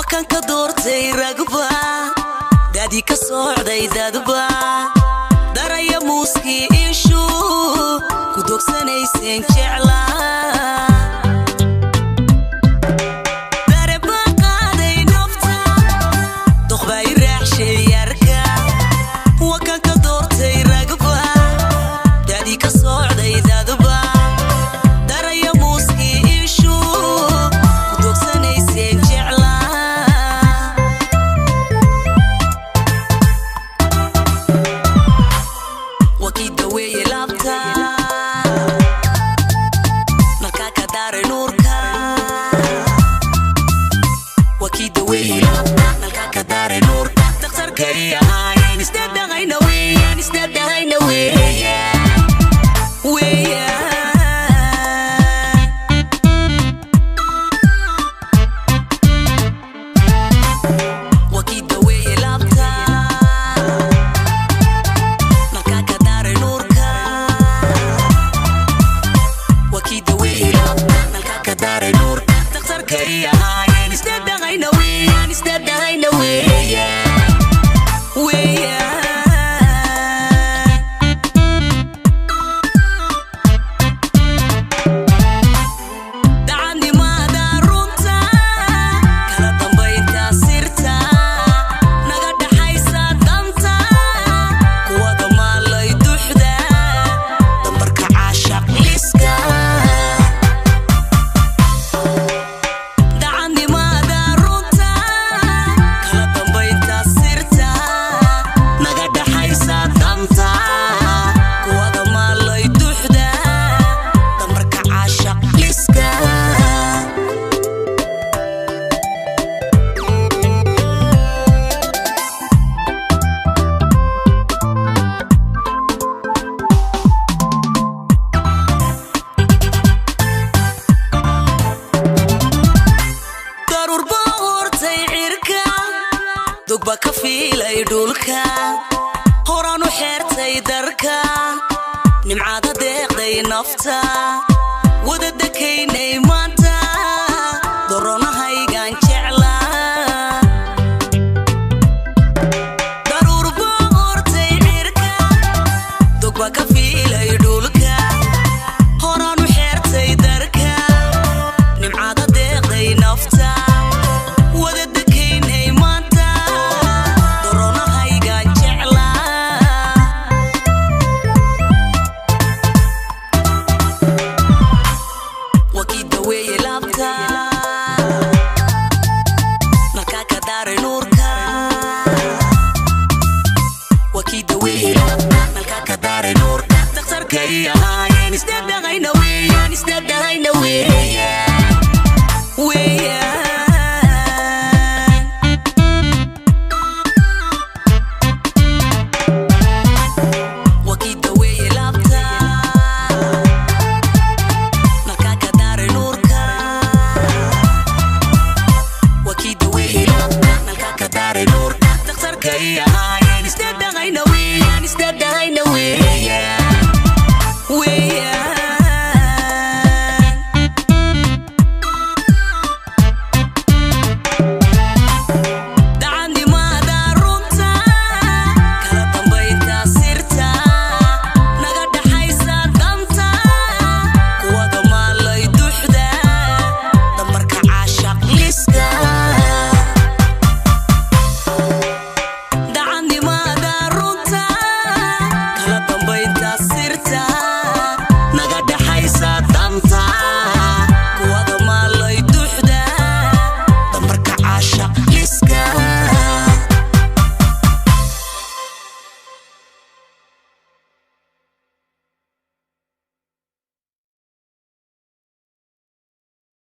Wakan ka doortay ragba daadii ka socday dadba daraya muuskii ishu ku dogsanayseen jeclaa dareba qaaday nafta doqbaa i raaxshay yarka wakan ka doortay ragba daadii ka socday dadba daraya muuskii ishu ku dogsanayseen jeclaa wakii daweeye laabta nalkaa ka daaray nuurka wakii daweeye laabta nalkaa ka daaray nuurka dhakhtarkay ahaayeen isdhadhahayna weeyaan isdhadhahayna weeyaan weeyaan. Wakii daweeye laabta nalkaa ka daaray nuurka wakii daweeye laabta nalkaa ka daaray nuurka dhakhtarkay ahaayeen isdhadhahayna weeyaan isdhadhahayna weeyaan weeyaan. Dacanimada runta kala dambaynta sirta naga dhaxaysa danta kuwada maalay duxda dambarka caashaq liska. Dacanimada runta kala dambaynta sirta naga dhaxaysa danta kuwada maalay duxda dambarka caashaq liska. Daruur baa hortay cirka dogba ka fiilay dhulka horaan u xeertay darka nimcaada deeqday nafta wada dekaynay maanta doronahaygaan jeclaa. Daruur baa hortay cirka dogba ka fiilay dhulka horaan u xeertay darka nimcaada deeqday nafta wada dekaynay maanta doronahaygaan jeclaa. Wakii daweeye laabta nalkaa ka daaray nuurka wakii daweeye laabta nalkaa ka daaray nuurka dhakhtarkay ahaayeen isdhadhahayna weeyaan isdhadhahayna weeyaan weeyaan. Wakii daweeye laabta nalkaa ka daaray nuurka wakii daweeye laabta nalkaa ka daaray nuurka dhakhtarkay ahaayeen.